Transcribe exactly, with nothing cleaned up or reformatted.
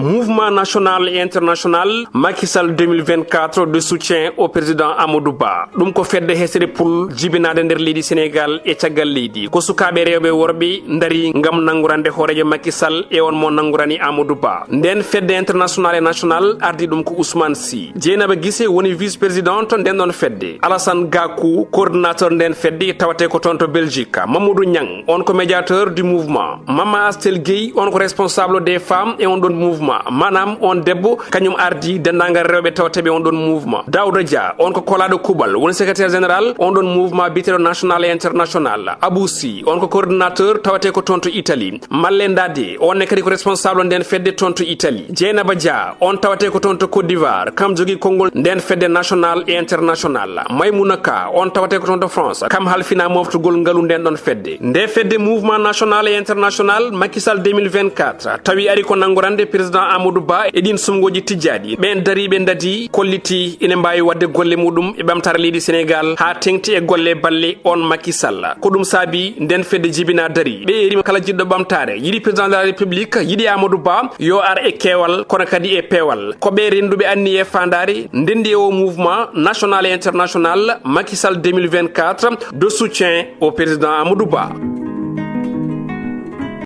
Mouvement national et international Macky Sall deux mille vingt-quatre de soutien au président Amadou Ba. Ɗum ko fedde hesere pul jibinaade nder leydi Sénégal e caggal leydi. Ko sukaaɓe rewɓe e worɓe ndari ngam nanngurande hooreejo Macky Sall e on mo nanngurani Amadou Ba. Nden fedde international e national ardi ɗum ko Ousmane Sy. Dieynaba Guissé woni vice-présidente nden ɗon fedde. Alassane Gakou, coordinateur nden fedde, tawate ko toon to Belgique. Mamadou Niang, on ko médiateur du mouvement. Mama Astel Gueye, on ko responsable des femmes e on ɗon mouvement. Maanaam on debbo, kañum ardi denndaangal rewɓe tawateeɓe on ɗon mouvement. Daouda Dia, on ko kolaaɗo kuuɓal, woni secrétaire général on ɗon mouvement biyeteeɗo national et international. Abou Sy, on ko coordinateur tawate ko toon to Italie. Malle Ndade, on ne kadi ko responsable nden fedde toon to Italie. Dieynaba Dia, on tawate ko toon to Côte d'Ivoire, kam jogii konngol nden fedde national e international. Maimouna Ka, on tawate ko toon to France, kam halfina moftugol ngalu nden ɗon fedde. Nde fedde mouvement national e international Macky Sall deux mille vingt-quatre tawi ari ko nanngorande président Amadou Ba e ɗin sumngooji tijjaaɗi. Ɓeen dariiɓe ndadi kolliti ine mbaawi waɗde golle muɗum e ɓamtaare leydi Sénégal haa teŋti e golle balle on Macky Sall. Ko ɗum saabi nden fedde jibina dari. Ɓe erima kala jiɗɗo ɓamtaare, yiɗi président de la République, yiɗi Amadou Ba, yo ar e keewal, kono kadi e peewal. Ko ɓe rennduɓe anniye e faandaare, ndenndi e o mouvement national et international Macky Sall deux mille vingt-quatre de soutien au président Amadou Ba.